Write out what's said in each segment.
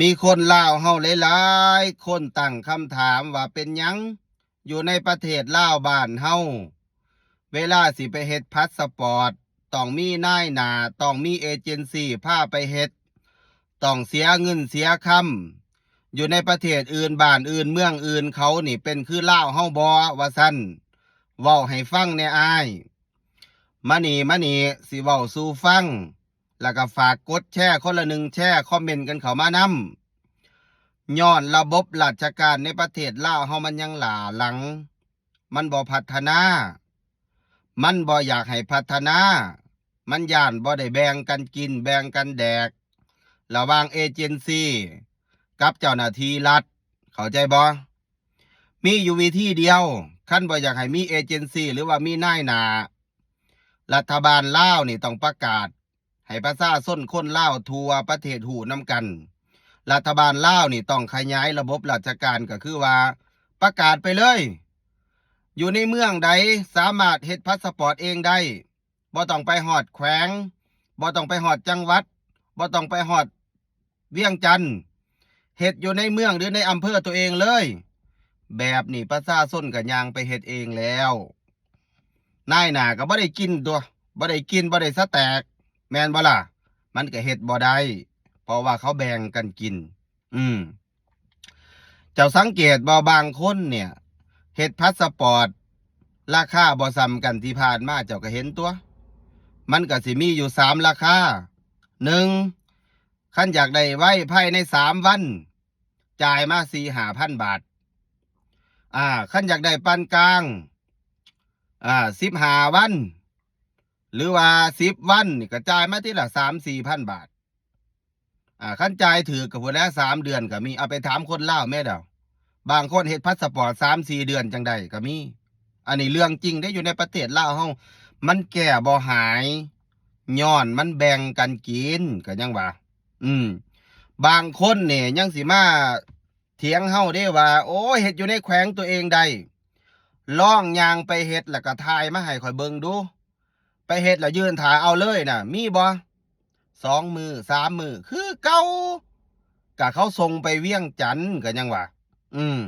ມີຄົນລາວເຮົາຫຼາຍໆຄົນຕັ້ງຄຳຖາມວ່າ ເປັນຫຍັງຢູ່ໃນປະເທດລາວບ້ານເຮົາ ເວລາຊິໄປເຮັດພາສະປອດ ຕ້ອງມີນາຍໜ້າ ຕ້ອງມີເອເຈນຊີພາໄປເຮັດ ຕ້ອງເສຍເງິນເສຍຄຳ. ຢູ່ໃນປະເທດອື່ນ ບ້ານອື່ນ ເມືອງອື່ນ ເຂົານີ້ເປັນຄືລາວເຮົາບໍ່ ວ່າຊັ້ນ. ເວົ້າໃຫ້ຟັງແດ່ອ້າຍ. ມານີ້ ມານີ້ ຊິເວົ້າສູ່ຟັງ ແລ້ວກໍຝາກກົດແຊຄົນລະໜຶ່ງແຊ ຄອມເມັນກັນເຂົ້າມານຳ. ຍ້ອນລະບົບລາຊະການໃນປະເທດລາວເຮົາມັນຍັງຫຼ້າຫຼັງ, ມັນບໍ່ພັດທະນາ, ມັນບໍ່ຢາກໃຫ້ພັດທະນາ, ມັນຢ້ານບໍ່ໄດ້ແບ່ງກັນກິນ ແບ່ງກັນແດກ ລະຫວ່າງເອເຈນຊີກັບເຈົ້າໜ້າທີ່ລັດ, ເຂົ້າໃຈບໍ່? ມີຢູ່ວິທີດຽວ, ຄັນບໍ່ຢາກໃຫ້ມີເອເຈນຊີ ຫຼືວ່າມີນາຍໜ້າ, ລັດຖະບານລາວນີ້ຕ້ອງປະກາດໃຫ້ປະຊາຊົນຄົນລາວທົ່ວປະເທດຮູ້ນຳກັນ. ລັດຖະບານລາວນີ້ຕ້ອງຂະຫຍາຍລະບົບລາຊະການ, ກໍຄືວ່າປະກາດໄປເລີຍ, ຢູ່ໃນເມືອງໃດສາມາດເຮັດພາສະປອດເອງໄດ້, ບໍ່ຕ້ອງໄປຮອດແຂວງ, ບໍ່ຕ້ອງໄປຮອດຈັງຫວັດ, ບໍ່ຕ້ອງໄປຮອດວຽງຈັນ, ເຮັດຢູ່ໃນເມືອງ ຫຼື ໃນອຳເພີຕົວເອງເລີຍ. ແບບນີ້ປະຊາຊົນກໍຍ່າງໄປເຮັດເອງແລ້ວ. ນາຍໜ້າກໍບໍ່ໄດ້ກິນຕົວະ, ບໍ່ໄດ້ກິນ ບໍ່ໄດ້ສະແຕກ, ແມ່ນບໍ່ລະ? ມັນກໍເຮັດບໍ່ໄດ້, ເພາະວ່າເຂົາແບ່ງກັນກິນ. ອືມ ເຈົ້າສັງເກດບໍ່? ບາງຄົນເນ່ຍເຮັດພາສະປອດ ລາຄາບໍ່ສ່ຳກັນ. ທີ່ຜ່ານມາເຈົ້າກໍເຫັນຕົວະ, ມັນກໍຊິມີຢູ່ສາມລາຄາ. ໜຶ່ງ ຄັນຢາກໄດ້ໄວພາຍໃນສາມວັນ ຈ່າຍມາສີ່ຫ້າພັນບາດ. ອາ ຄັນຢາກໄດ້ປານກາງ ອາ ສິບຫ້າວັນ ຫຼືວ່າສິບວັນນີ້ ກໍຈ່າຍມາທີລະສາມສີ່ພັນບາດ. ອາ ຄັນຈ່າຍຖືກກໍພຸ້ນແຫຼະ ສາມເດືອນກໍມີ. ເອົາໄປຖາມຄົນລາວແມ້ດຽວ, ບາງຄົນເຮັດພາສະປອດສາມສີ່ເດືອນຈັ່ງໄດ້ກໍມີ. ອັນນີ້ເລື່ອງຈິງເດ້, ຢູ່ໃນປະເທດລາວເຮົາ ມັນແກ້ບໍ່ຫາຍ ຍ້ອນມັນແບ່ງກັນກິນ, ກໍຍັງວ່າ ອືມ ບາງຄົນນີ້ຍັງຊິມາຖຽງເຮົາເດ້ວ່າ ໂອ້ຍ ເຮັດຢູ່ໃນແຂວງຕົວເອງໄດ້. ລອງຍ່າງໄປເຮັດ ແລ້ວກໍຖ່າຍມາໃຫ້ຂ້ອຍເບິ່ງດູ. ໄປເຮັດແລ້ວຢືນຖ້າເອົາເລີຍນະ ມີບໍ່? ສອງມື້ ສາມມື້ ຄືເກົ່າ, ກະເຂົາສົ່ງໄປວຽງຈັນ ກໍຍັງວ່າ ອືມ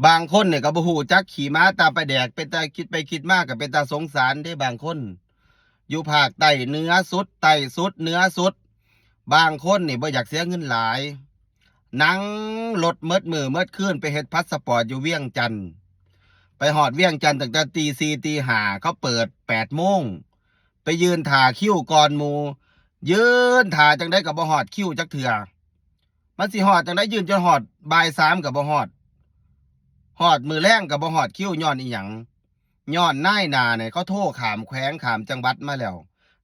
ບາງຄົນນີ້ກໍບໍ່ຮູ້ຈັກຂີ້ໝາຕາປາແດກ, ເປັນຕາ ຄິດໄປຄິດມາກໍເປັນຕາສົງສານເດ້. ບາງຄົນຢູ່ພາກໃຕ້ເໜືອສຸດ ໃຕ້ສຸດ ເໜືອສຸດ, ບາງຄົນນີ້ບໍ່ຢາກເສຍເງິນຫຼາຍ, ນັ່ງລົດໝົດມື້ໝົດຄືນໄປເຮັດພາສະປອດຢູ່ວຽງຈັນ. ໄປຮອດວຽງຈັນຕັ້ງແຕ່ຕີສີ່ ຕີຫ້າ, ເຂົາເປີດແປດໂມງ, ໄປຢືນຖ້າຄິວກ່ອນໝູ່, ຢືນຖ້າຈັ່ງໃດກໍບໍ່ຮອດຄິວຈັກເທື່ອ. ມັນຊິຮອດຈັ່ງໃດ? ຢືນຈົນຮອດບ່າຍສາມກໍບໍ່ຮອດ, ຮອດມື້ແລງກໍບໍ່ຮອດຄິວ. ຍ້ອນອີຫຍັງ? ຍ້ອນນາຍໜ້ານີ້ເຂົາໂທຂ້າມແຂວງຂ້າມຈັງຫວັດມາແລ້ວ,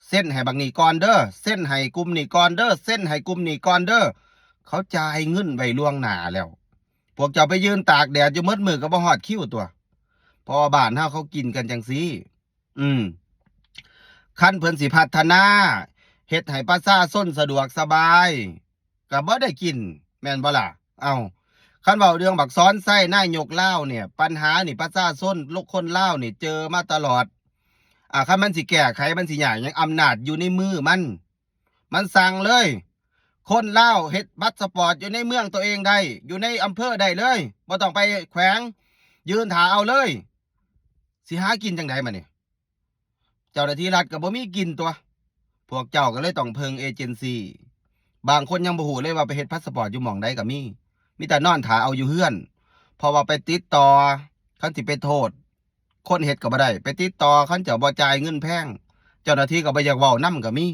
ເຊັນໃຫ້ບັກນີ້ກ່ອນເດີ, ເຊັນໃຫ້ກຸ່ມນີ້ກ່ອນເດີ, ເຊັນໃຫ້ກຸ່ມນີ້ກ່ອນເດີ. ເຂົາຈ່າຍເງິນໄວ້ລ່ວງໜ້າແລ້ວ. ພວກເຈົ້າໄປຢືນຕາກແດດຢູ່ໝົດມື້ກໍບໍ່ຮອດຄິວຕົວະ, ເພາະວ່າບ້ານເຮົາເຂົາກິນກັນຈັ່ງຊີ້. ອືມ ຄັນເພິ່ນຊິພັດທະນາ ເຮັດໃຫ້ປະຊາຊົນສະດວກສະບາຍ ກໍບໍ່ໄດ້ກິນ ແມ່ນບໍ່ລະ? ເອົ້າ ຄັນເວົ້າເລື່ອງບັກສອນໄຊ ນາຍົກລາວນີ້ ບັນຫານີ້ປະຊາຊົນ ຄົນລາວນີ້ເຈີມາຕະຫຼອດ. ອາ ຄັນມັນຊິແກ້ໄຂ ມັນຊິຍາກຫຍັງ? ອຳນາດຢູ່ໃນມືມັນ, ມັນສັ່ງເລີຍ. ຄົນລາວເຮັດພາສະປອດຢູ່ໃນເມືອງຕົວເອງໄດ້, ຢູ່ໃນອຳເພີໄດ້ເລີຍ, ບໍ່ຕ້ອງໄປແຂວງ, ຢືນຖ້າເອົາເລີຍ. ຊິຫາກິນຈັ່ງໃດບາດນີ້? ເຈົ້າໜ້າທີ່ລັດກໍບໍ່ມີກິນຕົວະ, ພວກເຈົ້າກໍເລີຍຕ້ອງເພິ່ງເອເຈນຊີ. ບາງຄົນຍັງບໍ່ຮູ້ເລີຍວ່າໄປເຮັດພາສະປອດຢູ່ໝ່ອງໃດກໍມີ, ມີແຕ່ນອນຖ້າເອົາຢູ່ເຮືອນ, ເພາະວ່າໄປຕິດຕໍ່, ຄັນຊິໄປໂທດຄົນເຮັດກໍບໍ່ໄດ້, ໄປຕິດຕໍ່, ຄັນເຈົ້າບໍ່ຈ່າຍເງິນແພງ, ເຈົ້າໜ້າທີ່ກໍບໍ່ຢາກເວົ້ານຳກໍມີ.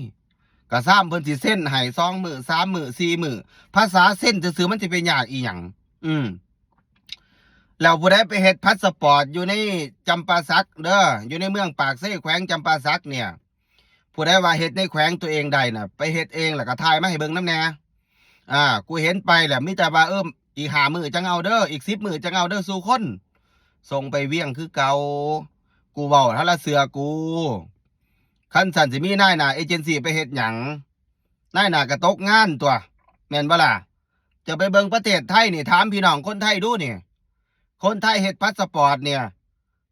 ກໍຊ້ຳເພິ່ນຊິເຊັນໃຫ້ສອງມື້ ສາມມື້ ສີ່ມື້, ພາສາເຊັນຊື່ໆ ມັນຊິໄປຍາກອີຫຍັງ? ອືມ ແລ້ວຜູ້ໃດໄປເຮັດພາສະປອດຢູ່ໃນຈຳປາສັກເດີ, ຢູ່ໃນເມືອງປາກເຊ ແຂວງຈຳປາສັກເນ່ຍ, ຜູ້ໃດວ່າເຮັດໃນແຂວງຕົວເອງໄດ້ນະ, ໄປເຮັດເອງ ແລ້ວກໍຖ່າຍມາໃຫ້ເບິ່ງນຳແດ່. ອາ ກູເຫັນໄປແລ້ວ ມີແຕ່ວ່າ ເອີ ອີກຫ້າມື້ຈັ່ງເອົາເດີ, ອີກສິບມື້ຈັ່ງເອົາເດີສູ່ຄົນ, ສົ່ງໄປວຽງຄືເກົ່າ. ກູເວົ້າ ເຮົາລະເຊື່ອກູ. ຄັນຊັ້ນຊິມີນາຍໜ້າເອເຈນຊີໄປເຮັດຫຍັງ? ນາຍໜ້າກໍຕົກງານຕົວະ, ແມ່ນບໍ່ລະ? ເຈົ້າໄປເບິ່ງປະເທດໄທນີ້, ຖາມພີ່ນ້ອງຄົນໄທດູນີ້, ຄົນໄທເຮັດພາສະປອດເນ່ຍ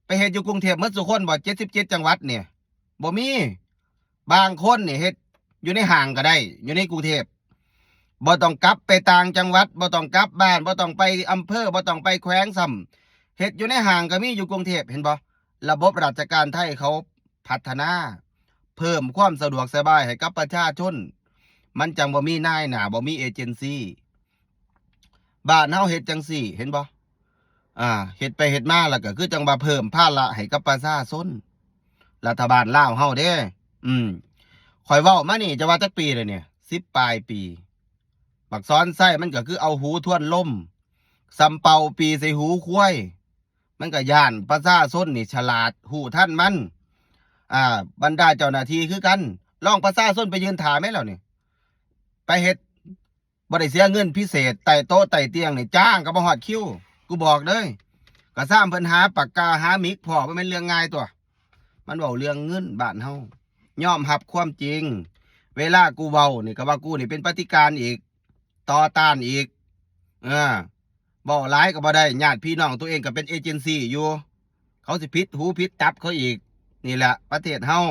ໄປເຮັດຢູ່ກຸງເທບໝົດສູ່ຄົນບໍ່? ເຈັດສິບເຈັດຈັງຫວັດນີ້ ບໍ່ມີ. ບາງຄົນນີ້ເຮັດຢູ່ໃນຫ້າງກໍໄດ້, ຢູ່ໃນກຸງເທບ. ບໍ່ຕ້ອງກັບໄປຕ່າງຈັງຫວັດ, ບໍ່ຕ້ອງກັບບ້ານ, ບໍ່ຕ້ອງໄປອຳເພີ, ບໍ່ຕ້ອງໄປແຂວງຊ້ຳ. ເຮັດຢູ່ໃນຫ້າງກໍມີຢູ່ກຸງເທບ, ເຫັນບໍ່? ລະບົບລາຊະການໄທເຂົາພັດທະນາ, ເພີ່ມຄວາມສະດວກສະບາຍໃຫ້ກັບປະຊາຊົນ, ມັນຈັ່ງບໍ່ມີນາຍໜ້າ, ບໍ່ມີເອເຈັນຊີ. ບ້ານເຮົາເຮັດຈັ່ງຊີ້ ເຫັນບໍ່? ອ່າ ເຮັດໄປເຮັດມາ ແລ້ວກໍຄືຈັ່ງວ່າເພີ່ມພາລະໃຫ້ກັບປະຊາຊົນ. ລັດຖະບານລາວເຮົາເດ້ ອືມ ຂ້ອຍເວົ້າມານີ້ ຈະວ່າຈັກປີແລ້ວນີ້? ສິບປາຍປີ. ບັກສອນໄຊມັນກໍຄືເອົາຫູທວນລົມ ສ່ຳເປົ່າປີໃສ່ຫູຄວາຍ. ມັນກໍຢ້ານປະຊາຊົນນີ້ສະຫຼາດ ຮູ້ທັນມັນ. ອ່າ ບັນດາເຈົ້າໜ້າທີ່ຄືກັນ ລອງປະຊາຊົນໄປຢືນຖ້າແມ່ນແລ້ວນີ້ ໄປເຮັດ ບໍ່ໄດ້ເສຍເງິນພິເສດ ໃຕ້ໂຕະໃຕ້ຕຽງນີ້ ຈ້າງກໍບໍ່ຮອດຄິວ ກູບອກເລີຍ. ກະຊາມເພິ່ນຫາປາກກາຫາໝິກພໍ້ ບໍ່ແມ່ນເລື່ອງງ່າຍຕົວະ. ມັນເວົ້າເລື່ອງເງິນບ້ານເຮົາ ຍອມຮັບຄວາມຈິງ. ເວລາກູເວົ້ານີ້ກໍວ່າກູນີ້ເປັນປະຕິການອີກ ຕໍ່ຕ້ານອີກ. ເອີ ເວົ້າຫຼາຍກໍບໍ່ໄດ້ ຍາດພີ່ນ້ອງຕົວເອງກໍເປັນເອເຈັນຊີຢູ່ ເຂົາຊິຜິດຫູຜິດຕັບເຂົາອີກ. ນີ້ແຫຼະປະເທດເຮົາ.